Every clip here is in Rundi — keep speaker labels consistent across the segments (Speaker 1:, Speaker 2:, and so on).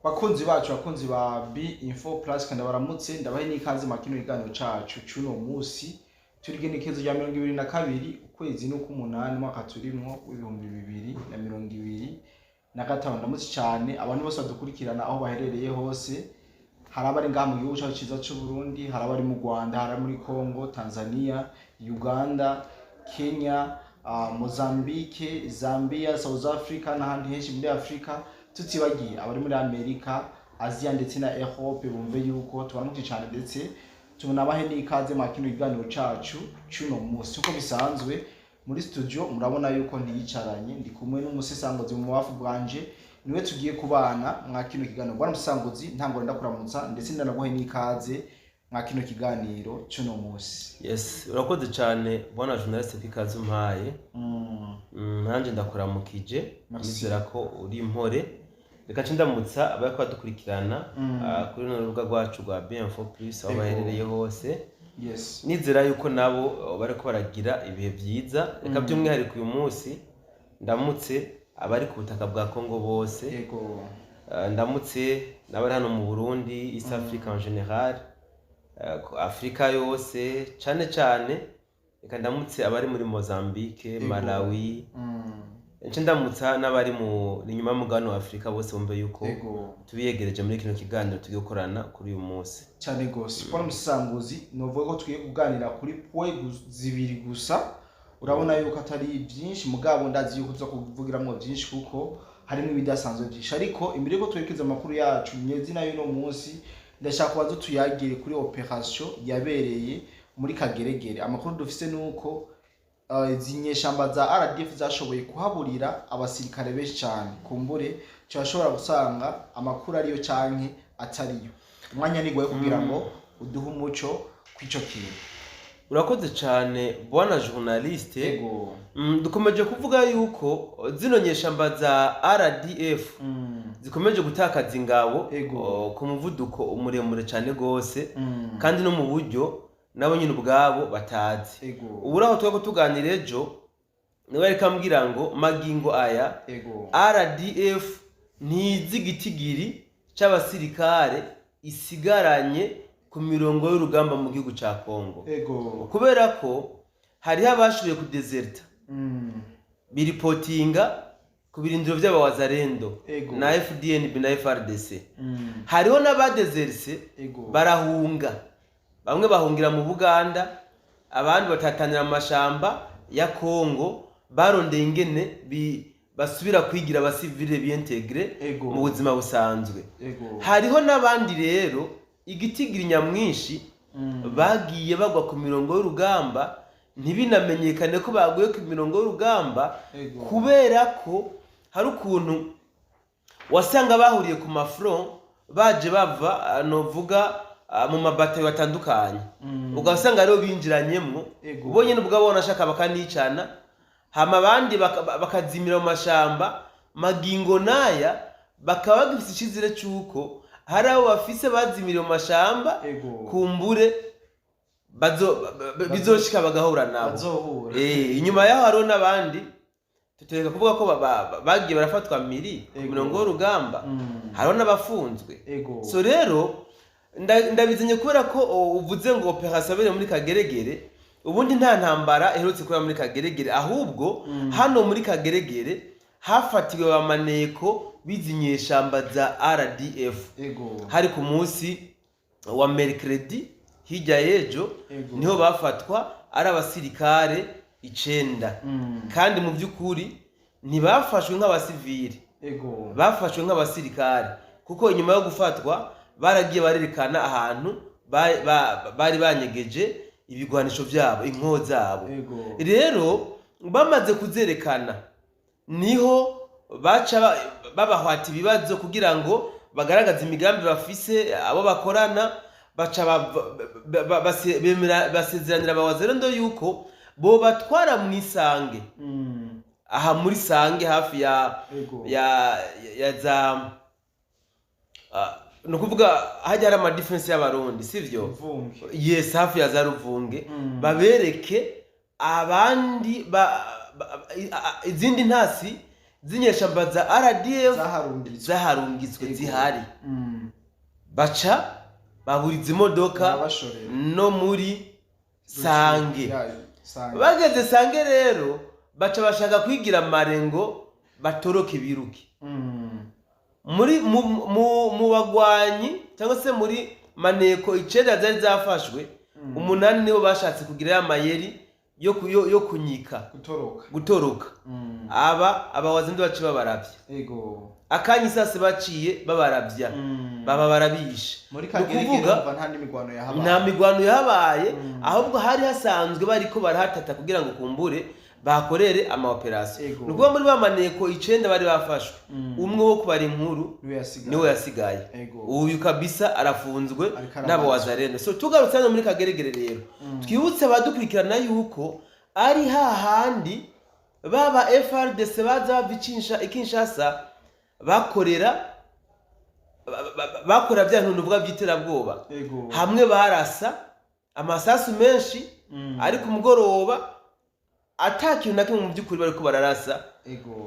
Speaker 1: Bakunzi bacu, bakunzi ba B Info Plus, kandi baramutse, ndabahe n'ikaze mu kino kiganiro cacu c'uno musi. Turi igenekerezo rya 22, ukwezi n'uk'umunani, umwaka turimwo w'2025. Ndamutse cane abantu bose badukurikirana aho baherereye hose. Hari abari ngaha mu gihugu cacu ciza c'u Burundi, hari abari mu Rwanda, hari abari muri Congo, Tanzania, Uganda, Kenya, Mozambique, Zambia, South Africa n'ahandi henshi muri Afrika, tutibagiye abari muri Amerika, Asia ndetse na Europe. Bumve yuko tubaramukije cane, ndetse tunabahe n'ikaze mu kino kiganiro cacu c'uno musi. Uko bisanzwe muri studio murabona yuko ntiyicaranye, ndi kumwe n'umusesanguzi mu bubafu bwanje, niwe tugiye kubana mwa kino kiganiro. Bwana musesanguzi, ntangora ndakuramutsa, ndetse ndanaguhe n'ikaze mwa kino kiganiro c'uno musi.
Speaker 2: Yes, urakoze cyane bwana journaliste kw'ikaze umpaye. Nanjye ndakuramukije.
Speaker 1: Merci.
Speaker 2: Nizera ko uri impore. Reka nce ndamutsa abariko badukurikirana kuri runo rubuga rwacu rwa B Info Plus aho baherereye hose. Nizera yuko nabo bariko baragira ibihe vyiza. Reka by'umwihariko uyu munsi ndamutse abari ku butaka bwa Congo bose. Ndamutse n'abari hano mu Burundi, East Africa en général, Afrika yose cane cane. Reka ndamutse abari muri Mozambique, Malawi, nce ndamutsa n'abari mu inyuma y'umugabane wa Afrika bose, bumve yuko tubiyegereje muri kino kiganiro tugiye gukorana kuri uyu munsi.
Speaker 1: Cyane gose, bwana musesanguzi. Novuga ko tugiye kuganira kuri point zibiri gusa. Urabona yuko atari byinshi, mugabo ndazi yuko tuza kuvugiramwo byinshi kuko harimo ibidasanzwe byinshi. Ariko imbere yuko twerekeza amakuru yacu nyezina y'uno munsi, ndashaka kubanza tuyagire kuri opération yabereye muri Kageregere. Amakuru dufise nuko izi nyeshamba za RDF zashoboye kuhaburira abasirikare benshi cyane. Kumbure turashobora gusanga amakuru ariyo canke atariyo. Umwanya ni gwawe kugira ngo uduhe umuco kw'ico kintu.
Speaker 2: Urakoze cyane bwana journaliste. Dukomeje kuvuga yuko zino nyeshamba za RDF zikomeje gutakaza ingabo ku muvuduko muremure cyane gose, kandi no mu buryo nabo nyine ubwabo batazi. Ubu aho twari tuganira ejo, niwe ariko ambwira ngo magingo aya RDF ntizi igitigiri c'abasirikare isigaranye ku mirongo y'urugamba mu gihugu ca Congo, kubera ko hariho abashoboye kudezerta, biripotinga ku birindiro vy'abawazarendo na FDNB na FRDC. Hariho n'abadezerise barahunga, bamwe bahungira mu Buganda, abandi batatanira mu mashamba ya Congo, barondeye ingene basubira kwigira abasivile, biyintegre mu buzima busanzwe. Hariho n'abandi rero, igitigiri nyamwinshi, bagiye bagwa ku mirongo y'urugamba ntibinamenyekane ko baguye ku mirongo y'urugamba, kubera ko hari ukuntu wasanga bahuriye ku ma front, baje bava novuga mu mabatayo atandukanye, ugasanga rero binjiranyemwo, bo nyene ubwabo banashaka bakanicana, hama abandi bakazimira mu mashamba. Magingo naya bakaba bagifise icizere c'uko hari abo bafise bazimiriye mu mashamba, kumbure bizoshika bagahura nabo.
Speaker 1: Bazohura.
Speaker 2: Inyuma yaho hariho n'abandi tutereka kuvuga ko bagiye barafatwa miri ku mirongo y'urugamba. Hariho n'abafunzwe. So rero ndabizanye kubera ko uvuze ngo opération yabereye muri Kageregere. Ubundi nta ntambara iherutse kubera muri Kageregere, ahubwo hano muri Kageregere hafatiwe bamaneko b'izi nyeshamba za RDF. Hari ku munsi wa mercredi, hirya y'ejo, niho bafatwa ari abasirikare 9. Kandi mu by'ukuri ntibafashwe nk'abasivili, bafashwe nk'abasirikare, kuko inyuma yo gufatwa baragiye barerekana ahantu bari banyegeje ibigwanisho byabo, inko zabo. Rero bamaze kuzerekana, niho baca babahwata ibibazo kugira ngo bagaragaze imigambi bafise, abo bakorana. Baca bemera, basezeranira abawazerendo yuko bobatwara mu Isange, aha muri Sange hafi ya ya za ni ukuvuga hajya hari ama défense y'Abarundi, sivyo?
Speaker 1: Ruvunge.
Speaker 2: Yes, hafi ya za Ruvunge. Babereke abandi izindi ntasi. z'inyeshamba za RDF
Speaker 1: Zaharungitswe.
Speaker 2: zaharungitswe.
Speaker 1: Ego.
Speaker 2: Zihari, baca baburiza imodoka
Speaker 1: Barabashorera.
Speaker 2: no muri Sange.
Speaker 1: Ya, Sange.
Speaker 2: Bageze Sange rero, baca bashaka kwigira marengo, batoroke, biruke. Muri mu bagwanyi cyangwa se muri maneko 9 zari zafashwe, 8 nibo bashatse kugira ya mayeri yo kunyika.
Speaker 1: Gutoroka.
Speaker 2: Gutoroka. Aba wazindi baciye babaravya. Akanya isase baciye babaravya, baba barabishe.
Speaker 1: Muri
Speaker 2: Ni
Speaker 1: Kageregere
Speaker 2: ukuvuga
Speaker 1: umva nta n'imigwano yahabaye.
Speaker 2: Nta migwano yahabaye, ahubwo hari hasanzwe bariko barahatata kugira ngo kumbure bakorere ama operation. Ni ukuvuga muri ba maneko 9 bari bafashwe, umwe wo kubara inkuru
Speaker 1: niwe yasigaye.
Speaker 2: Niwe yasigaye. Uyu kabisa arafunzwe
Speaker 1: Ariko
Speaker 2: n'abo
Speaker 1: arabanzwe.
Speaker 2: Wazalendo. So tugarutse hano muri Kageregere rero, twibutse abadukurikirana yuko ari hahandi baba FARDC baza bava i Kinshasa, bakorera bakora bya bintu nuvuga by'iterabwoba, hamwe barasa amasasu menshi, ariko umugoroba ata kintu na kimwe mu by'ukuri bariko bararasa.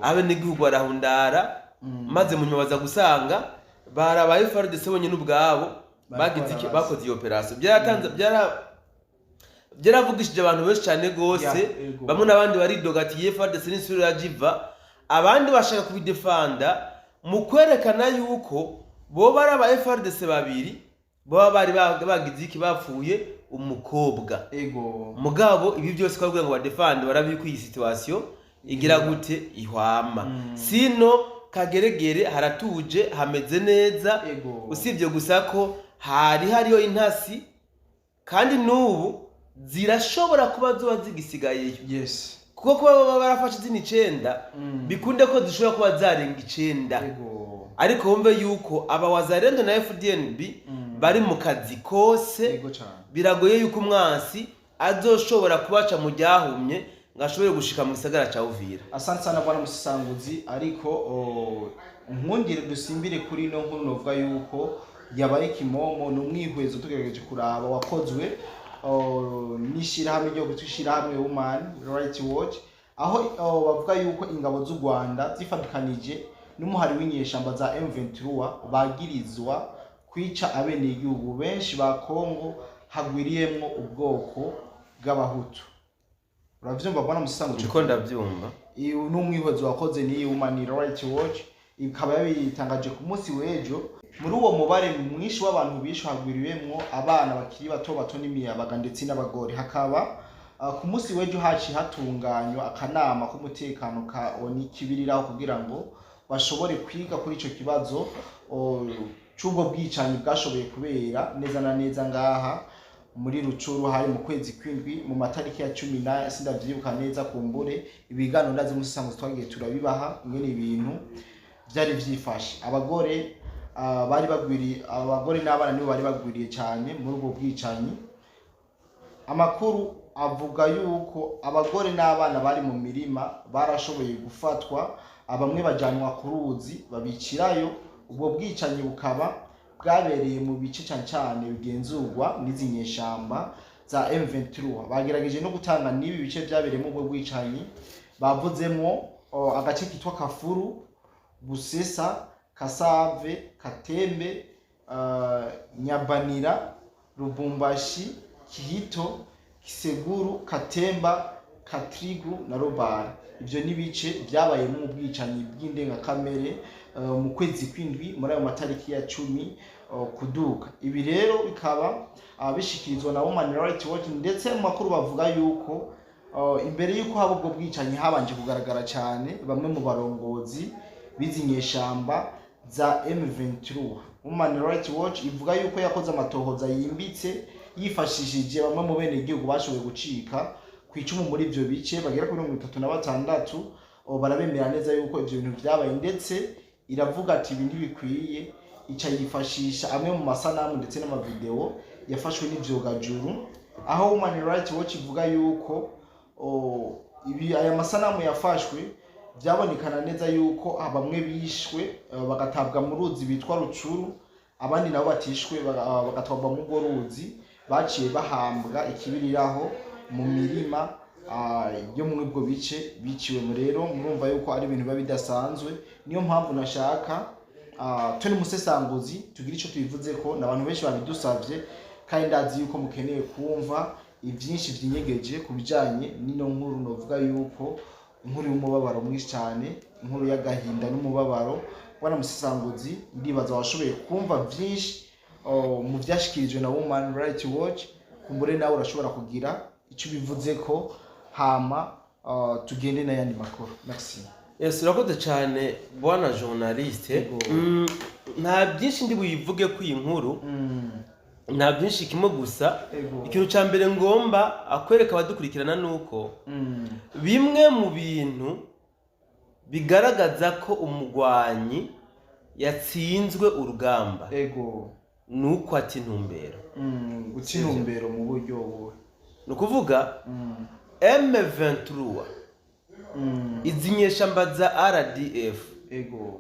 Speaker 2: Abenegihugu barahundara, maze mu nyuma baza gusanga barabaye FARDC bonyine ubwabo
Speaker 1: bariko
Speaker 2: bagize iki?
Speaker 1: bararasa.
Speaker 2: Bakoze iyo operation, byaratanze, byaravugishije abantu benshi cyane gose. Bamwe n'abandi baridoga ati ye FARDC n'isura ya jiva, abandi bashaka kubidefanda mu kwerekana yuko bo bari aba FARDC babiri baba bari bagize iki, bapfuye umukobwa. Mugabo ibi byose twabwira ngo badefande barabiko iyi situation igira gute ihwama. Sino Kageregere haratuje, hameze neza, usibye gusa ko hari hariyo intasi, kandi n'ubu zirashobora kuba zoba zigisigayeyo, kuko kuba baba barafashe izindi 9, bikunde ko zishobora kuba zarenga 9. Ariko wumve yuko aba Wazalendo na FDNB bari mu kazi kose.
Speaker 1: Ego cyane.
Speaker 2: Biragoye yuko umwansi azoshobora kubaca mu ryahumye ngo ashobore gushika mu gisagara ca Uvira.
Speaker 1: Asante sana bwana musesanguzi, ariko nkundire dusimbire kuri ino nkuru novuga yuko yabaye kimomo. Ni umwihwezo tugerageje kuraba wakozwe n'ishirahamwe ryo kwitwa Human Rights Watch, aho bavuga yuko ingabo z'u Rwanda zifatikanije n'umuhari w'inyeshamba za M23 bagirizwa kwica abenegihugu benshi ba Kongo hagwiriyemwo ubwoko bw'Abahutu. Uravyumva bwana musesanguzi?
Speaker 2: Ndiko ndavyumva.
Speaker 1: Iyo ni umwihwezo wakoze ni Human Rights Watch, ikaba yabitangaje ku munsi w'ejo. Muri uwo mubare mwinshi w'abantu bishwe hagwiriwemwo abana bakiri bato bato n'imiyabaga ndetse n'abagore. Hakaba ku munsi w'ejo haciye hatunganywa akanama k'umutekano ka ONU kibiriraho kugira ngo bashobore kwiga kuri ico kibazo c'ubwo bwicanyi bwashoboye kubera neza na neza ngaha muri Rucuru. Hari mu kwezi kw'indwi mu matariki ya 10 na sindavyibuka neza. Kumbure ibiganiro ndazi musanzwe twagiye turabibaha ingene ibintu vyari vyifashe. Abagore bari bagwiriye, abagore n'abana nibo bari bagwiriye cyane muri ubwo bwicanyi. Amakuru avuga yuko abagore n'abana bari mu mirima barashoboye gufatwa, bamwe bajyanwa ku ruzi babicirayo. Ubwo bwicanyi bukaba bwabereye mu bice cyane cyane bigenzurwa n'izi nyeshamba za M23. Bagerageje no gutanga n'ibi bice byabereyemo ubwo bwicanyi, bavuzemwo agace kitwa Kafuru, Busesa, Kasave, Katembe, Nyabanira, Lubumbashi, Kihito, Kiseguru, Katemba, Katrigu na Robara. Ibyo ni ibice byabayemo ubwicanyi bw'indengakamere mu kwezi kw'indwi muri ayo matariki ya 10 kuduka. Ibi rero bikaba bishikirizwa na Human Rights Watch, ndetse mu makuru bavuga yuko imbere yuko haba ubwo bwicanyi habanje kugaragara cyane bamwe mu barongozi b'izi nyeshamba za M23. Human Rights Watch ivuga yuko yakoze amatohoza yimbitse yifashishije bamwe mu bene igihugu bashoboye gucika ku icumu muri ivyo bice bagera kuri 36, barabemera neza yuko ivyo bintu vyabaye, ndetse iravuga ati ibi ntibikwiye. Ica yifashisha amwe mu masanamu ndetse n'amavideo yafashwe n'ivyogajuru, aho Human Rights Watch ivuga yuko ibi aya masanamu yafashwe byabonekana neza yuko bamwe bishwe bagatabwa mu ruzi bitwa Rucuru, abandi nabo batishwe bagatabwa mu urwo ruzi baciye bahambwa ikibiriraho mu mirima. yo muri ubwo bice biciwemo. Rero murumva yuko ari ibintu biba bidasanzwe. Niyo mpamvu nashaka turi musesanguzi tugira ico tubivuze ko n'abantu benshi babidusavye, kandi ndazi yuko mukeneye kumva ivyinshi vyinyegeje ku bijanye n'ino nkuru. Novuga yuko inkuru y'umubabaro mwinshi cyane, inkuru y'agahinda n'umubabaro. Bwana musesanguzi, ndibaza washoboye kumva vyinshi mu vyashikirijwe na Women Rights Watch. Kumbure nawe urashobora kugira icyo ubivuze ko, hama tugende n'ayandi makuru. Merci.
Speaker 2: Yes, urakoze cyane, bwana journaliste.
Speaker 1: Yego.
Speaker 2: Nta byinshi ndi buyivuge ku iyi nkuru, nta byinshi, kimwe gusa. Ikintu cya mbere ngomba akwereka abadukurikirana ni uko bimwe mu bintu bigaragaza ko umugwanyi yatsinzwe urugamba ni uko ata intumbero.
Speaker 1: Guta intumbero mu buryo buhe?
Speaker 2: Ni ukuvuga M23, izi nyeshamba za RDF,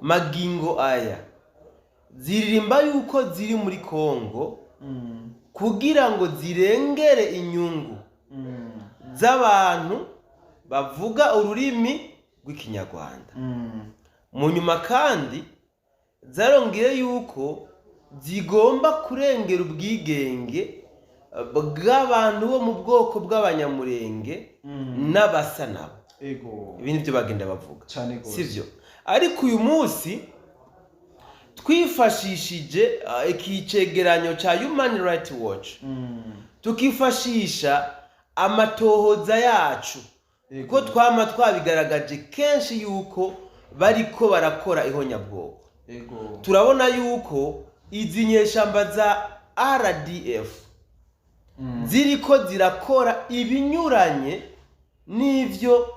Speaker 2: magingo aya ziririmba yuko ziri muri Kongo kugira ngo zirengere inyungu z'abantu bavuga ururimi rw'Ikinyarwanda. Mu nyuma kandi zarongeye yuko zigomba kurengera ubwigenge bw'abantu bo mu bwoko bw'Abanyamurenge n'abasa nabo. Ibi nibyo bagenda bavuga.
Speaker 1: Cyane gose.
Speaker 2: Sivyo? Ariko uyu munsi twifashishije iki cegeranyo ca Human Rights Watch, tukifashisha amatohoza yacu, kuko twama twabigaragaje kenshi yuko bariko barakora ihonyabwoko, turabona yuko izi nyeshamba za RDF ziriko zirakora ibinyuranye n'ivyo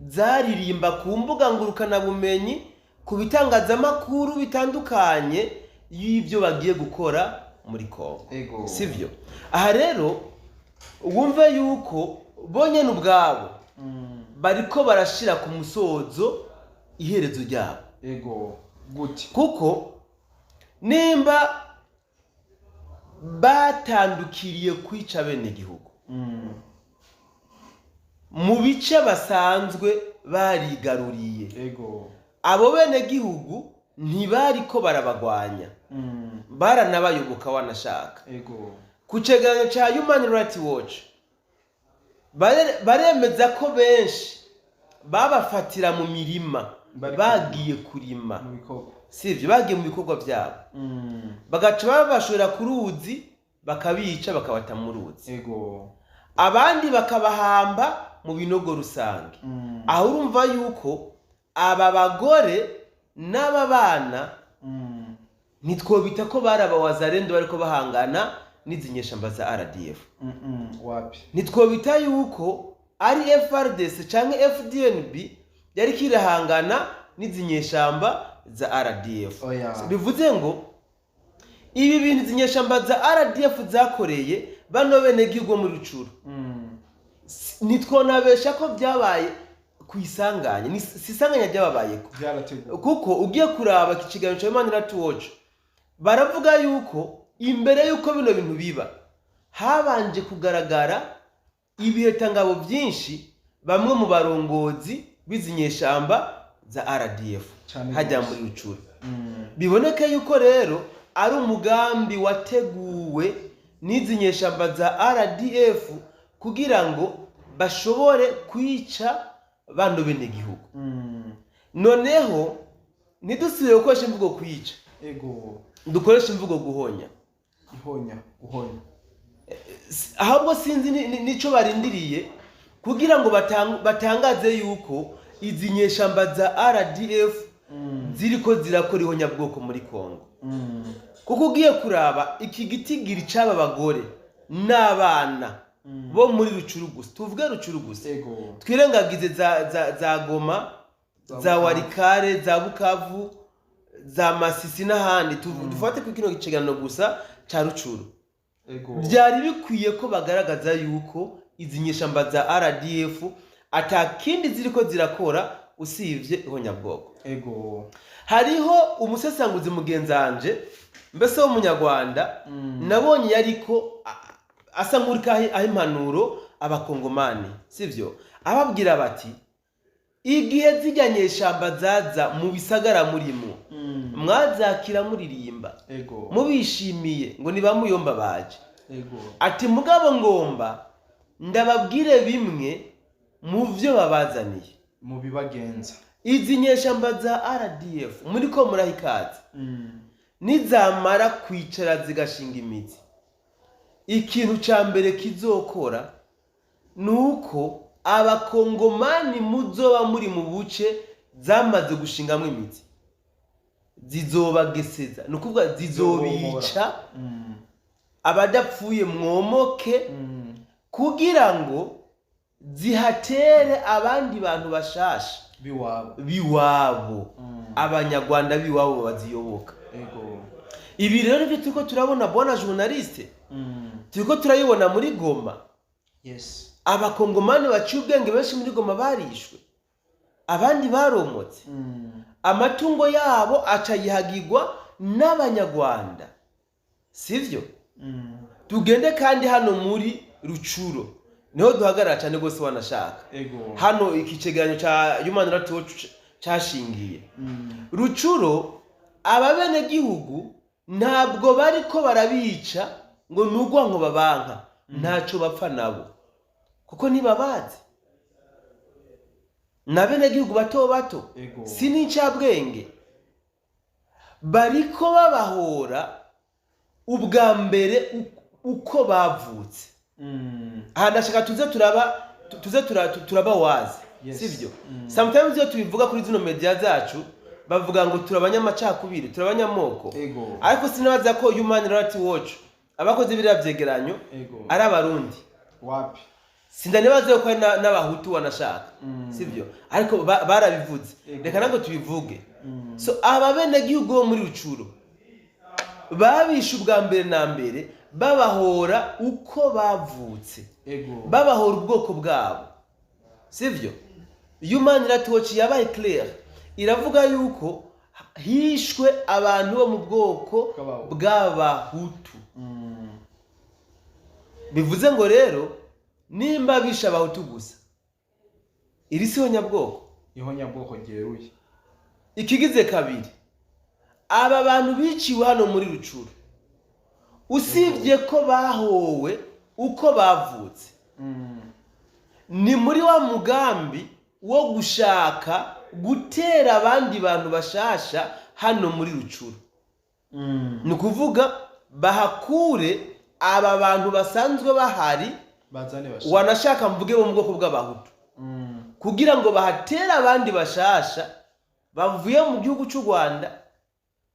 Speaker 2: zaririmba ku mbuga ngurukanabumenyi, ku bitangazamakuru bitandukanye y'ibyo bagiye gukora muri Kongo. Sivyo? Aha rero wumve yuko bonyene ubwabo bariko barashira ku musozo iherezo ryabo.
Speaker 1: Ego, gute?
Speaker 2: Kuko nimba batandukiriye kwica bene igihugu mu bice basanzwe barigaruriye, abo bene gihugu ntibariko barabagwanya, baranabayoboka wanashaka. Ku cegeranyo ca Human Rights Watch baremeza ko benshi babafatira mu mirima bagiye kurima,
Speaker 1: mu bikorwa.
Speaker 2: Sivyo? Bagiye mu bikorwa byabo, bagaca babashorera ku ruzi, bakabica, bakabata mu ruzi, abandi bakabahamba mu binogo rusange. Aho urumva yuko aba bagore n'aba bana ntitwobita ko bari abawazarendo bariko bahangana n'izi nyeshamba za RDF.
Speaker 1: Wapi.
Speaker 2: Ntitwobita yuko ari FARDC canke FDNB yariko irahangana n'izi nyeshamba za RDF.
Speaker 1: Oya.
Speaker 2: Bivuze ngo ibi bintu izi nyeshamba za RDF zakoreye bano benegihugu bo muri Rucuru, ntitwonabesha ko byabaye ku isanganya. Si isanganya ryababayeko,
Speaker 1: Byarateguwe.
Speaker 2: kuko ugiye kuraba iki kiganiro cya Human Rights Watch, baravuga yuko imbere yuko bino bintu biba habanje kugaragara ibihetangabo byinshi bamwe mu barongozi b'izi nyeshamba za RDF
Speaker 1: Cane
Speaker 2: hajya
Speaker 1: gose.
Speaker 2: muri Rucuru. Biboneke yuko rero ari umugambi wateguwe n'izi nyeshamba za RDF kugira ngo bashobore kwica bano bene gihugu. Noneho ntidusubire gukoresha imvugo kwica, dukoreshe imvugo guhonya.
Speaker 1: Ihonya, guhonya.
Speaker 2: Ahubwo sinzi nico barindiriye kugira ngo batangaze yuko izi nyeshamba za RDF ziriko zirakora ihonyabwoko muri Kongo. Kuko ugiye kuraba iki gitigiri c'aba bagore n'abana bo muri Rucuru gusa, tuvuge Rucuru gusa, twirengagize za Goma,
Speaker 1: Za
Speaker 2: za
Speaker 1: Bukavu.
Speaker 2: Warikare, za Bukavu, za Masisi n'ahandi, dufate ku kino kiganiro gusa ca Rucuru. Byari bikwiye ko bagaragaza yuko izi nyeshamba za RDF atakindi ziriko zirakora usibye ihonyabwoko. Hariho umusesanguzi mugenzanje mbese w'Umunyarwanda nabonye yariko asa nk'uriko aha impanuro. Abakongomani, sivyo? Ababwira bati: "Igihe zirya nyeshamba zaza mu bisagara murimo, mwazakira muririmba, mubishimiye ngo nibamuyomba baje." Ati: "Mugabo ngomba ndababwire bimwe mu byo babazaniye."
Speaker 1: Mu bibagenza.
Speaker 2: Izi nyeshamba za RDF muri ko muraha ikaze, nizamara kwicara zigashinga imizi, ikintu cya mbere kizokora ni uko Abakongomani muzoba muri mu buce zamaze gushingamo imizi zizobageseza, ni ukuvuga zizobica. Abadapfuye mwomoke, kugira ngo zihatere abandi bantu bashasha
Speaker 1: biwabo.
Speaker 2: Biwabo, Abanyarwanda biwabo baziyoboka. Ibi rero nibyo turiko turabona, bwana journaliste. Turiko turayibona muri Goma. Abakongomani baciye ubwenge benshi muri Goma barishwe, abandi baromotse. Amatungo yabo aca yihagirwa n'Abanyarwanda, sivyo? Tugende kandi hano muri Rucuro, niho duhagarara cyane rwose wanashaka. Hano iki cegeranyo ca Human Rights Watch cashingiye. Rucuro, ababenegihugu ntabwo bariko barabica ngo ni urwango babanka, ntaco bapfa nabo kuko ntibabazi, ni abenegihugu bato bato. Si n'incabwenge. Bariko babahora ubwa mbere uko bavutse. Aha ndashaka tuze turaba tuze turaba wazi. Sivyo? Sometimes iyo tubivuga kuri zino media zacu bavuga ngo turi abanyamacakubiri, turi abanyamoko. Ariko sinabaza ko Human Rights Watch, abakoze biriya vyegeranyo, ari Abarundi.
Speaker 1: Wapi.
Speaker 2: Sindanibaza ko ari n'Abahutu wanashaka. Sivyo? Ariko barabivuze. Reka ntabwo tubivuge. So aba benegihugu bo muri Rucuro babishe ubwa mbere na mbere babahora uko bavutse, babahora ubwoko bwabo, sivyo? Human Rights Watch yabaye clair, iravuga yuko hishwe abantu bo mu bwoko
Speaker 1: bw'Abahutu.
Speaker 2: bw'Abahutu. Bivuze ngo rero nimba bishe Abahutu gusa, iri siho nyabwoko.
Speaker 1: Ihonyabwoko ryeruye.
Speaker 2: Ikigize kabiri, aba bantu biciwe hano muri Rucuru, usibye ko bahowe uko bavutse, ni muri wa mugambi wo gushaka gutera abandi bantu bashasha hano muri Rucuru. Ni ukuvuga bahakure aba bantu basanzwe bahari,
Speaker 1: bazane bashasha.
Speaker 2: Wanashaka mvuge bo mu bwoko bw'Abahutu, kugira ngo bahatere abandi bashasha bavuye mu gihugu cy'u Rwanda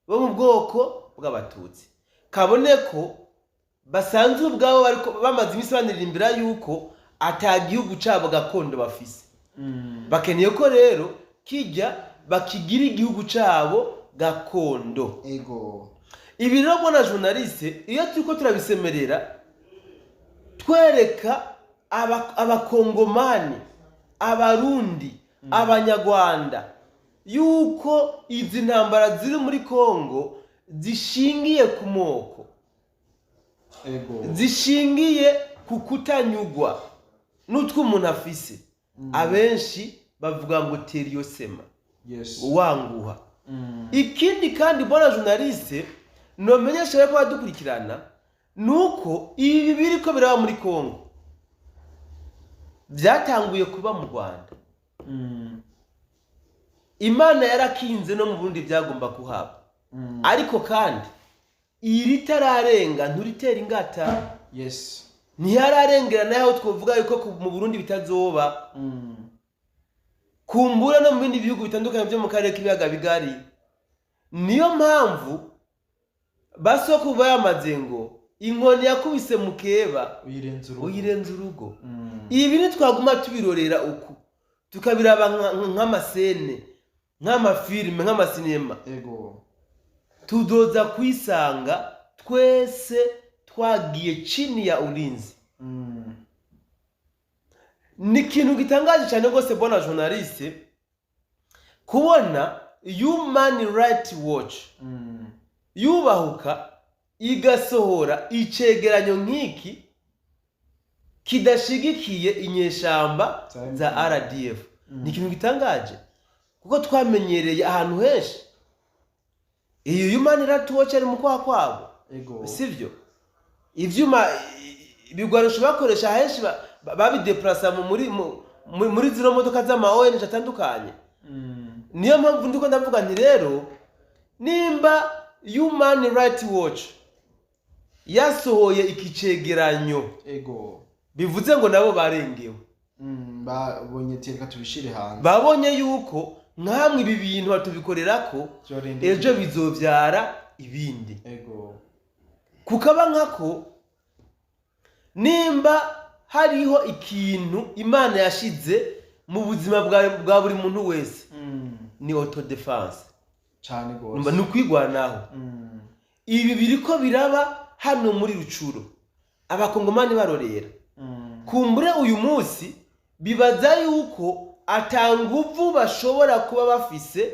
Speaker 2: bo mu bwoko bw'Abatutsi, kabone ko basanzwe ubwabo bariko bamaze iminsi baniririmbira yuko ata gihugu cyabo gakondo bafise. Bakeneye ko rero kijya bakigira igihugu cyabo gakondo. Ibi rero, bwana journaliste, iyo turiko turabisemerera twereka Abakongomani, Abarundi, Abanyarwanda yuko izi ntambara ziri muri Kongo zishingiye ku moko, zishingiye ku kutanyugwa n'utwo umuntu afise, abenshi bavuga ngo tera iyo sema wanguha. Ikindi kandi, bwana journaliste, nomenyesha ko badukurikirana nuko ibi biriko biraba muri Kongo byatanguye kuba mu Rwanda. Imana yarakinze, no mu Burundi byagomba kuhaba. Ariko kandi iri tararenga nturitera ingata. Ntiyararengera naho twovuga yuko mu Burundi bitazoba, kumbura no mu bindi bihugu bitandukanye byo mu karere k'ibiyaga bigari. Niyo mpamvu basoko bayamaze ngo inkoni yakubise mukeba
Speaker 1: uyirenza urugo.
Speaker 2: Uyirenza urugo. Ibi ntitwaguma tubirorera uku, tukabiraba nk'amasene, nk'amafilime, nk'amasinema, tuzoza kwisanga twese twagiye chini ya ulinzi. Ni ikintu gitangaje cyane rwose, bwana journaliste, kubona Human Rights Watch yubahuka igasohora icegeranyo nk'iki. Kidashigikiye inyeshamba
Speaker 1: Za
Speaker 2: za RDF. Ni ikintu gitangaje, kuko twamenyereye ahantu henshi iyi Human Rights Watch ari mu kwaha kwabo. Sivyo? Ivyuma, ibigwanisho bakoresha henshi babideplasa muri zino modoka z'ama ONG atandukanye. Niyo mpamvu ndiko ndavuga nti rero nimba Human Rights Watch yasohoye iki cegeranyo, bivuze ngo nabo barengewe.
Speaker 1: Babonye ati reka tubishire hanze.
Speaker 2: Babonye yuko nkamwe ibi bintu batubikorerako,
Speaker 1: Vyorinde.
Speaker 2: ejo bizovyara ibindi. Kukaba nkako nimba hariho ikintu Imana yashize mu buzima bwa buri muntu wese, ni autodéfense.
Speaker 1: Cane gose.
Speaker 2: Ni ukwigwanaho. Ibi biriko biraba hano muri Rucuro, Abakongomani barorera. Kumbure uyu munsi bibaza yuko ata nguvu bashobora kuba bafise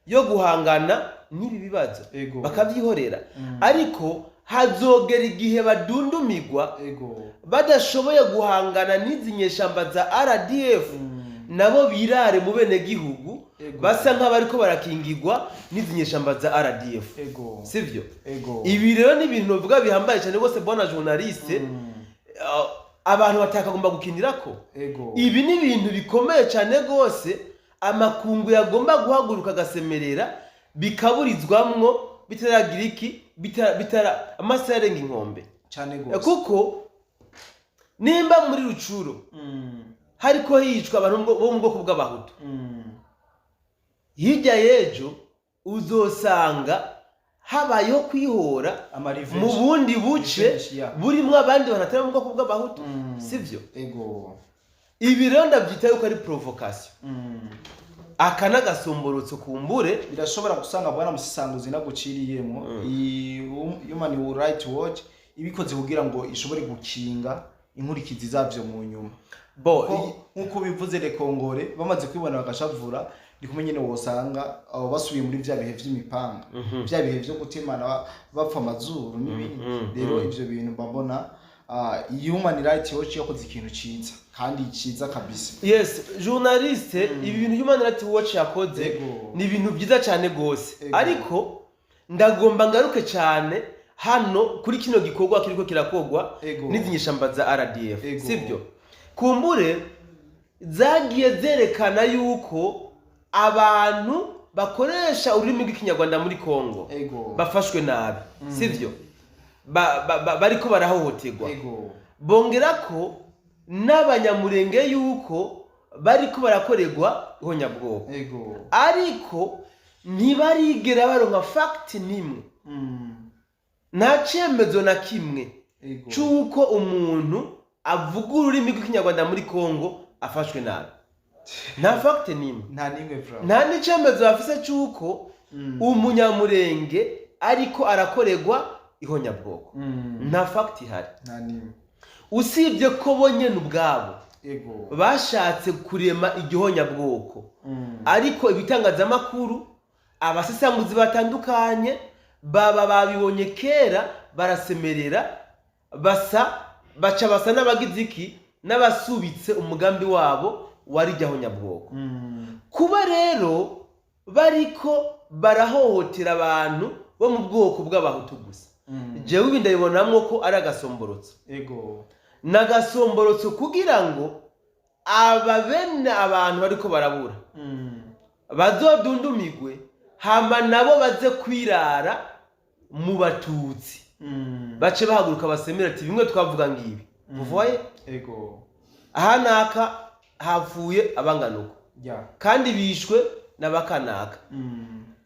Speaker 2: yo guhangana n'ibi bibazo, bakavyihorera, ariko hazogera igihe badundumigwa badashoboye guhangana n'izi nyeshamba za RDF, nabo birare mu bene gihugu, basa nk'abariko barakingigwa n'izi nyeshamba za RDF. Sivyo?
Speaker 1: Ego.
Speaker 2: Ibi rero ni ibintu bavuga bihambaye cyane rwose, bwana journaliste, abantu batakagomba gukinirako. Ibi ni ibintu bikomeye cyane rwose, amakungu yagomba guhaguruka agasemerera, bikaburizwamwo bitaragira iki, bitara amasaha yarenga inkombe.
Speaker 1: Cane gose.
Speaker 2: Kuko nimba muri Rucuro hariko hicwa abantu bo mu bwoko bw'Abahutu, hirya y'ejo uzosanga habayeho kwihora
Speaker 1: Ama revenge.
Speaker 2: mu bundi buce
Speaker 1: Revenge, yeah.
Speaker 2: burimwo abandi bantu atari mu bwoko bw'Abahutu. Sivyo?
Speaker 1: Ego.
Speaker 2: Ibi rero ndabyita yuko ari provocation, aka n'agasomborotso kumbure.
Speaker 1: Birashobora gusanga, bwana musesanguzi, naguciriyemo, iyi Human Rights Watch ibikoze kugira ngo ishobore gukinga inkurikizi zavyo mu nyuma.
Speaker 2: Bo.
Speaker 1: Ko nk'uko bivuze, rekongore bamaze kwibona bagashavura, ni kumwe nyene wosanga abo basubiye muri vya bihe vy'imipanga, vya bihe vyo gutemana, bapfa amazuru n'ibindi. Rero ivyo bintu mbabona, Human Rights Watch yakoze ikintu ciza kandi ciza kabisa.
Speaker 2: Yes, journaliste, ibi bintu Human Rights Watch yakoze ni ibintu byiza cyane gose. Ariko ndagomba ngaruke cyane hano kuri kino gikorwa kiriko kirakogwa n'izi nyeshamba za RDF. Sibyo? Kumbure zagiye zerekana yuko abantu bakoresha ururimi rw'Ikinyarwanda muri Kongo bafashwe nabi, sivyo? Bariko barahohoterwa. Bongera ko n'Abanyamurenge yuko bariko barakorerwa ihonyabwoko, ariko ntibarigera baronka fact nimwe, nta cemezo na kimwe c'uko umuntu avuga ururimi rw'Ikinyarwanda muri Kongo afashwe nabi. Nta fact nimwe.
Speaker 1: Nta nimwe vra.
Speaker 2: Nta n'icemezo bafise c'uko Umunyamurenge ariko arakorerwa ihonyabwoko. Nta fact ihari,
Speaker 1: Nta nimwe.
Speaker 2: usibye ko bo nyene ubwabo bashatse kurema igihonyabwoko. Ariko ibitangazamakuru, abasesanguzi batandukanye baba babibonye kera, barasemerera, basa baca basa n'abagize iki, n'abasubitse umugambi wabo wari igihonyabwoko. Kuba rero bariko barahohotera abantu bo mu bwoko bw'Abahutu gusa, jewe ibi ndabibonamwo ko ari agasomborotso. Ni agasomborotso kugira ngo aba bene abantu bariko barabura bazodundumigwe, hama nabo baze kwirara mu Batutsi, bace bahaguruka basemera ati bimwe twavuga ngibi muvoye. Aha naka hapfuye abangana uko, kandi bishwe n'abakanaka,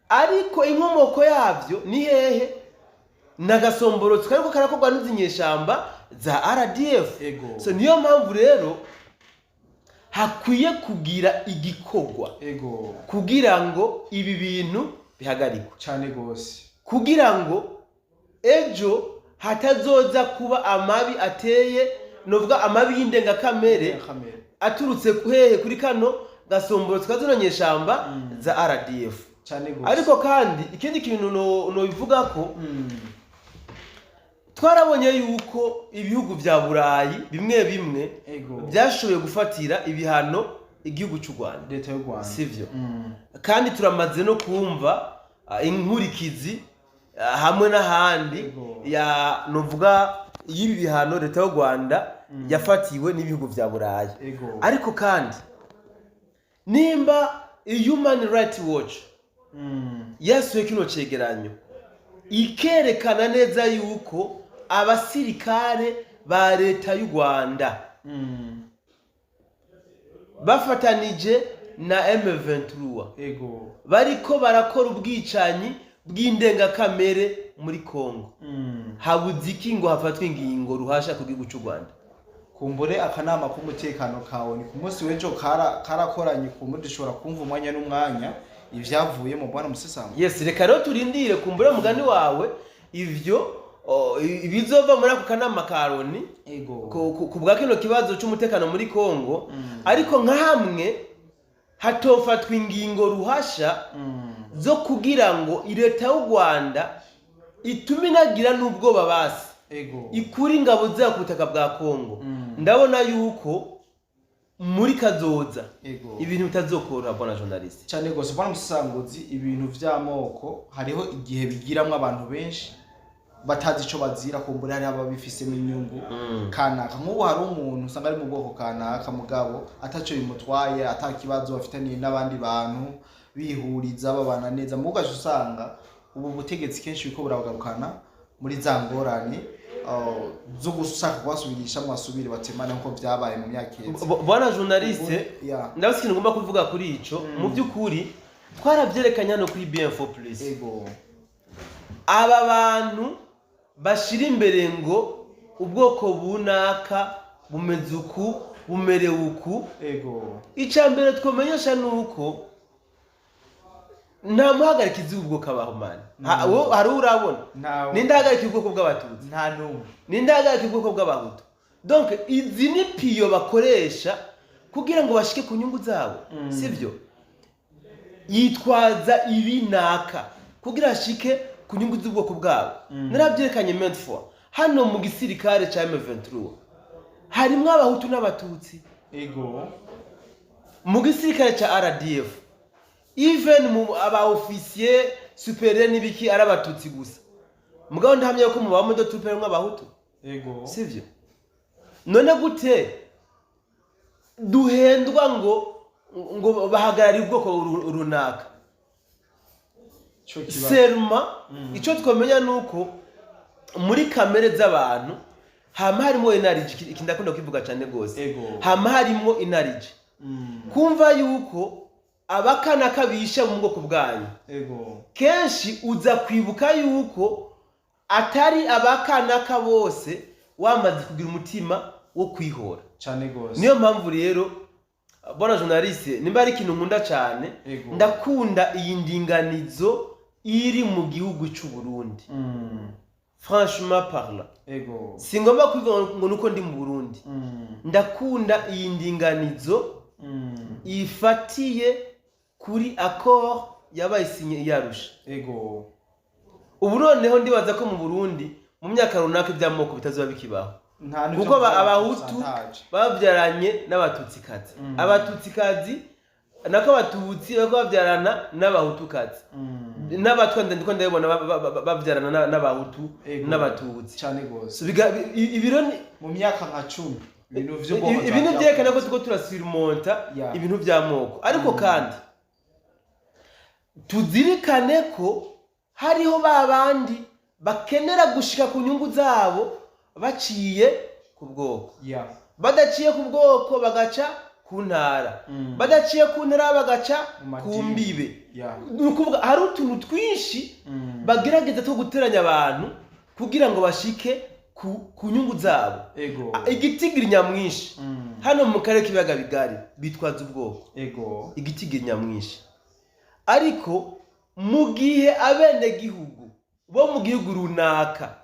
Speaker 2: ariko inkomoko yabyo ni hehe? Ni agasomborotso kariko karakorwa n'izi nyeshamba za RDF. So niyo mpamvu rero hakwiye kugira igikorwa kugira ngo ibi bintu bihagarikwe.
Speaker 1: Cane gose.
Speaker 2: Kugira ngo ejo hatazoza kuba amabi ateye, novuga amabi y'indengakamere
Speaker 1: Kamere.
Speaker 2: aturutse hehe? Kuri kano gasomborotso ka zino nyeshamba za RDF.
Speaker 1: Cane gose.
Speaker 2: Ariko kandi ikindi kintu nobivuga ko Twarabonye yuko ibihugu vya Burayi bimwe bimwe byashoboye gufatira ibihano igihugu cy'u Rwanda,
Speaker 1: leta y'u Rwanda,
Speaker 2: sivyo? Kandi turamaze no kumva inkurikizi hamwe n'ahandi ya novuga y'ibi bihano leta y'u Rwanda yafatiwe n'ibihugu vya Burayi. Ariko kandi nimba Human Rights Watch yasuye kino cegeranyo ikerekana neza yuko abasirikare ba leta y'u Rwanda bafatanije na M23 bariko barakora ubwicanyi bw'indengakamere muri Kongo, habuze iki ngo hafatwe ingingo ruhasha ku gihugu cy'u Rwanda?
Speaker 1: Kumbure akanama k'umutekano kawe ni ku munsi w'ejo karakoranye, kumbure dushobora kumva umwanya n'umwanya ibyavuye mu, bwana Musesanga.
Speaker 2: Yes, reka rero turindire, kumbure mugani wawe ivyo ibizova muri ako kanama ka Loni ku bwa kino kibazo c'umutekano muri Kongo. Ariko nka hamwe hatofatwa ingingo ruhasha zo kugira ngo leta y'u Rwanda itume inagira n'ubwoba basi ikura ingabo zayo ku butaka bwa Kongo, ndabona yuko muri kazoza ibintu bitazokoroha, bwana journaliste.
Speaker 1: Cyane gose, bwana Musesanguzi. Ibintu vy'amoko hariho igihe bigiramwo abantu benshi batazi ico bazira. Kumbura hariho ababifisemo inyungu kanaka. Nk'ubu hari umuntu usanga ari mu bwoko kanaka, mugabo ataco bimutwaye, ata kibazo bafitaniye n'abandi bantu, bihuriza, babana neza. Mugo ugaca usanga ubu butegetsi kenshi buriko burabagarukana muri za ngorane zo gushaka kubasubirisha basubire batemane nkuko vyabaye mu myaka iheze.
Speaker 2: Bwana journaliste, ndabona ikintu ngomba kuvuga kuri ico. Mu by'ukuri twarabyerekanye hano kuri BM4 Plus. Aba bantu bashira imbere ngo ubwoko bunaka bumeze uku, bumerewe uku, icya mbere twamenyesha ni uko nta muhagarikizi w'ubwoko abaho, mani. Hari uwo urabona?
Speaker 1: Ntawe.
Speaker 2: Ninde ahagarika ubwoko bw'Abatutsi?
Speaker 1: Nta n'umwe.
Speaker 2: Ninde ahagarika ubwoko bw'Abahutu? Donc izi ni pions bakoresha kugira ngo bashike ku nyungu zabo, sivyo? Yitwaza ibi naka kugira ashike ku nyungu z'ubwoko bwabo. Narabyerekanye maintes fois, hano mu gisirikare ca M23 harimwo Abahutu n'Abatutsi. Mu gisirikare ca RDF, even mu aba officier supérieur n'ibiki, ari Abatutsi gusa. Mugabo ndahamya ko mu ba modo troupe harimwo Abahutu, sivyo? None gute duhendwa ngo bahagarariye ubwoko runaka?
Speaker 1: Ico kibazo.
Speaker 2: Seruma icyo twamenya ni uko muri kamere z'abantu hama harimo inarijye. Iki ndakunda kukivuga cyane rwose. Hama harimo inarijye, kumva yuko abakana kabisha mu bwoko bwanyu, kenshi uza kwibuka yuko atari abakanaka bose, wamaze kugira umutima wo kwihora.
Speaker 1: Cane gose.
Speaker 2: Niyo mpamvu rero, bwana journaliste, nimba ari ikintu nkunda cyane, ndakunda iyi ndinganizo iri mu gihugu cy'u Burundi. Franchement parlant, singomba kubivuga ngo nuko ndi mu Burundi, ndakunda iyi ndinganizo ifatiye kuri accord yabaye sinye i Arusha. Ubu noneho ndibaza ko mu Burundi mu myaka runaka iby'amoko bitazoba bikibaho,
Speaker 1: Nta n'ivyo
Speaker 2: kuko
Speaker 1: kuvuga
Speaker 2: Abahutu
Speaker 1: pourcentage.
Speaker 2: babyaranye n'Abatutsikazi, Abatutsikazi nako Abatutsi bariko babyarana n'Abahutukazi, n'Abatwa ndiko ndabibona babyarana n'Abahutu n'Abatutsi.
Speaker 1: Cane gose.
Speaker 2: So, ibiro
Speaker 1: Mu myaka nka 10 ibintu vy'ubwoko
Speaker 2: ibintu byerekana ko turiko turasurmonta ibintu by'amoko. Ariko kandi tuzirikane ko hariho ba bandi bakenera gushika ku nyungu zabo baciye ku bwoko, badaciye ku bwoko bagaca ku ntara, badaciye ku ntara bagaca
Speaker 1: Mu
Speaker 2: ku
Speaker 1: madini.
Speaker 2: mbibe. Ni ukuvuga hari utuntu twinshi bagerageza two guteranya abantu kugira ngo bashike ku nyungu zabo. Igitigiri nyamwinshi hano mu karere k'ibiyaga bigari bitwaza ubwoko, igitigiri nyamwinshi. Ariko mu gihe abenegihugu bo mu gihugu runaka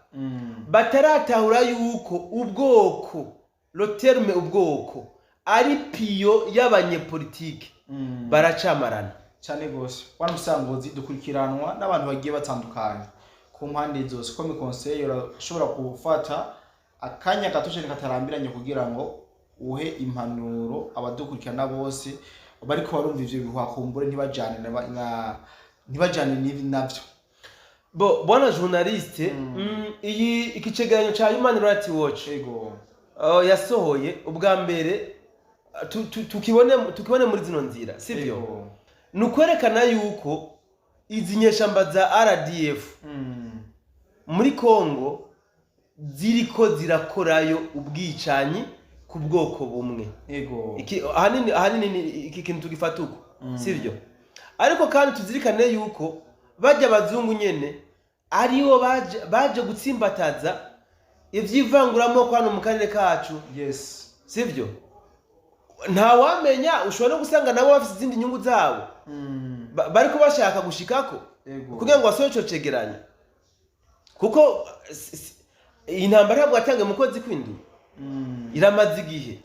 Speaker 2: bataratahura yuko ubwoko, le terme ubwoko, ari pion y'abanyepolitike, baracamarana.
Speaker 1: Cyane gose, bwana Musangozi. Dukurikiranwa n'abantu bagiye batandukanye. Ku mpande zose, comme conseil, urashobora gufata akanya gato cyane katarambiranye kugira ngo uhe impanuro abadukurikirana bose bariko barumva ivyo bihuha, kumbure ntibajane ntibajane navyo.
Speaker 2: Bo, bwana journaliste, iyi iki cegeranyo ca Human Rights Watch yasohoye ubwa mbere, tukibone muri zino nzira, sivyo?
Speaker 1: Ego.
Speaker 2: Ni ukwerekana yuko izi nyeshamba za RDF muri Congo ziriko zirakorayo ubwicanyi ku bwoko bumwe. Iki ahanini ni iki kintu tugifata uko, sivyo? Ariko kandi tuzirikane yuko bajya abazungu nyene aribo baje gutsimbataza ivy'ivanguramoko hano mu karere kacu, sivyo? Ntawamenya, ushobora no gusanga nabo bafite izindi nyungu zabo bariko bashaka gushikako kugira ngo basohore ico cegeranyo, kuko iyi ntambara ntabwo yatangiye mu kwezi kw'indwi, iramaze igihe.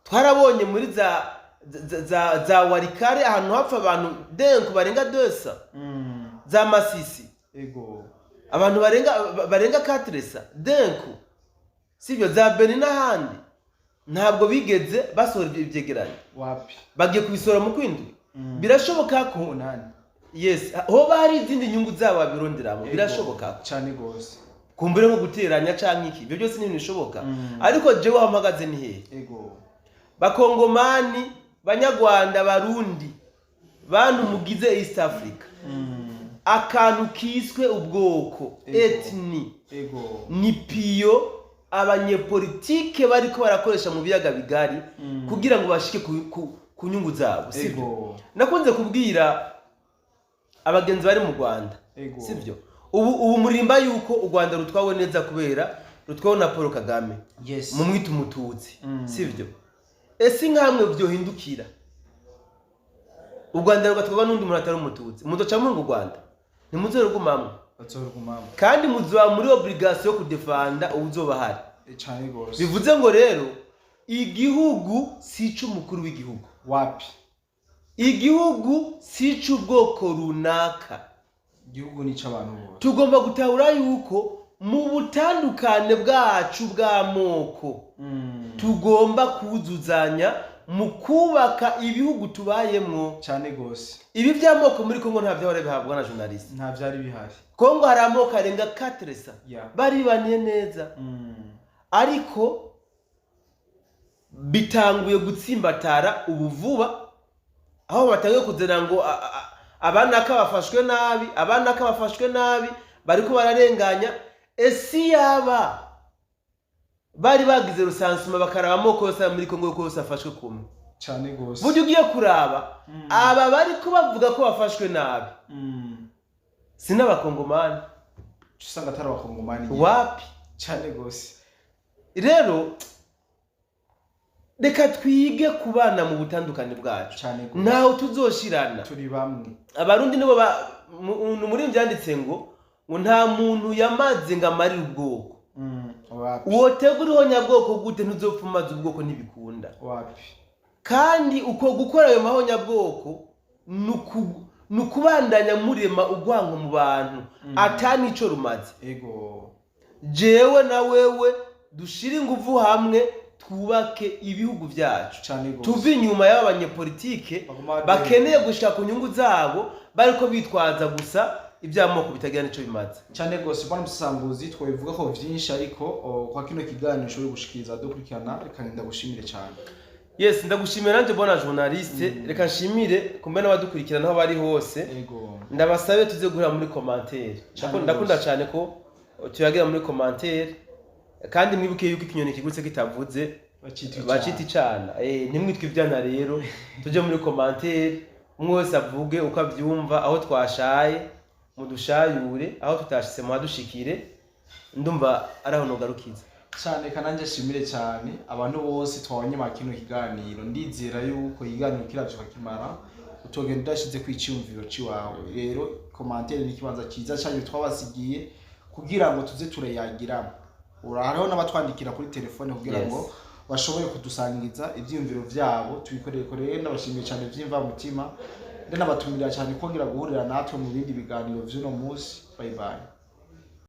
Speaker 2: Twarabonye muri za Walikale ahantu hapfa abantu denku barenga 200, za Masisi abantu barenga 400 denku, sibyo? Za Beni n'ahandi ntabwo bigeze basohora ibyo vyegeranyo.
Speaker 1: Wapi.
Speaker 2: Bagiye kubisohora mu kwindwi. Birashoboka ko
Speaker 1: 8.
Speaker 2: Yes, hoba hari izindi nyungu zabo babironderamo. Birashoboka ko
Speaker 1: Cyane gose.
Speaker 2: kumbure nko guteranya canke iki, ibyo byose ni ibintu bishoboka. Ariko jewe aho mpagaze ni hehe? Bakongomani, Banyarwanda, Barundi, bantu mugize East Africa, akantu kiswe ubwoko, ethnie, ni piyo abanyepolitike bariko barakoresha mu biyaga bigari kugira ngo bashike ku nyungu zabo, sibyo? Nakunze kubwira abagenzi bari mu Rwanda, sibyo? Ubu murimba yuko u Rwanda rutwawe neza kubera rutwawe na Paul Kagame, mumwita umututsi, sibyo? Ese nkamwe byohindukira u Rwanda rugatwarwa n'undi muntu atari umututsi, muzoca munga u Rwanda? Ntimuzorugumamwo.
Speaker 1: Bazorugumamo.
Speaker 2: Kandi muzoba muri obligation yo kudefanda uwuzoba ahari.
Speaker 1: Cyane gose.
Speaker 2: Bivuze ngo rero igihugu si ic'umukuru w'igihugu.
Speaker 1: Wapi.
Speaker 2: Igihugu si ic'ubwoko runaka.
Speaker 1: Igihugu ni c'abantu bose.
Speaker 2: Tugomba gutahura yuko mu butandukane bwacu bw'amoko tugomba kuzuzanya mu kubaka ibihugu tubayemwo.
Speaker 1: Cyane gose.
Speaker 2: Ibi by'amoko muri Kongo nta byahora bihabwa na journaliste.
Speaker 1: Nta vyari bihari.
Speaker 2: Kongo hari amoko arenga 400, baribaniye neza, ariko bitanguye gutsimbatara ubu vuba, aho batanguye kuzana ngo abanaka bafashwe nabi, abanaka bafashwe nabi, bariko bararenganya. Ese yaba bari bagize recensement bakaraba amoko yose ari muri Kongo yuko yose afashwe kumwe?
Speaker 1: Cyane gose.
Speaker 2: Burya ugiye kuraba, aba bariko bavuga ko bafashwe nabi si n'abakongomani.
Speaker 1: Usanga atari abakongomani nyene.
Speaker 2: Wapi.
Speaker 1: Cyane gose.
Speaker 2: Rero reka twige kubana mu butandukane bwacu.
Speaker 1: Cyane gose.
Speaker 2: Ntaho tuzoshirana.
Speaker 1: Turi bamwe.
Speaker 2: Abarundi nibo muri byanditse ngo nta muntu yamaze ngo amarire ubwoko.
Speaker 1: Wapi.
Speaker 2: Wotega uriho nyabwoko gute? Ntuzopfa umaze ubwoko, ntibikunda.
Speaker 1: Wapi.
Speaker 2: Kandi uko gukora ayo mahonyabwoko ni ukubandanya murema urwango mu bantu ata nico rumaze. Jewe na wewe dushire inguvu hamwe, twubake ibihugu byacu,
Speaker 1: Cyane gose.
Speaker 2: tuve inyuma y'aba banyepolitike
Speaker 1: Baguma
Speaker 2: bakeneye gushika ku nyungu zabo bariko bitwaza gusa iby'amoko bitagira nico bimaze.
Speaker 1: Cyane gose, bwana musasanguzi. Twabivuga ko vyinshi, ariko kwa kino kiganiro ushobora gushikiriza dukurikirana, reka ndagushimire cyane.
Speaker 2: Yes, ndagushimira nanjye, bona journaliste. Reka nshimire kumbe n'abadukurikirana aho bari hose. Ndabasabe tuze guhura muri commentaire.
Speaker 1: Cyane
Speaker 2: Ndakunda
Speaker 1: gose.
Speaker 2: cyane ko tuyagira muri commentaire, kandi mwibuke yuko ikinyoni kigutse kitavuze
Speaker 1: bacita.
Speaker 2: Bacita icana. Ntimwitwe ivyana. Rero tuje muri commentaire, umwe wese avuge uko avyumva, aho twashaye mudushayure, aho tutashitse muhadushikire. Ndumva ari aho nogarukiza.
Speaker 1: Cyane kananje shimire cyane abantu bose twabonye ma kino kiganiro. Ndizera yuko ikiganiro kiravyo kakimara utogenda udashize ku iciyumviro ciwawe. Rero commentaire ni ikibanza cyiza cyane twabasigiye kugira ngo tuze turayagiramo. Hariho n'abatwandikira kuri telefone kugira ngo bashobore kudusangiza ivyiyumviro vyabo, tubikorere. Rero ndabashimiye cyane vy'imvamutima, ndanabatumira cyane kongera guhurira natwe mu bindi biganiro vy'uno munsi. Bye bye.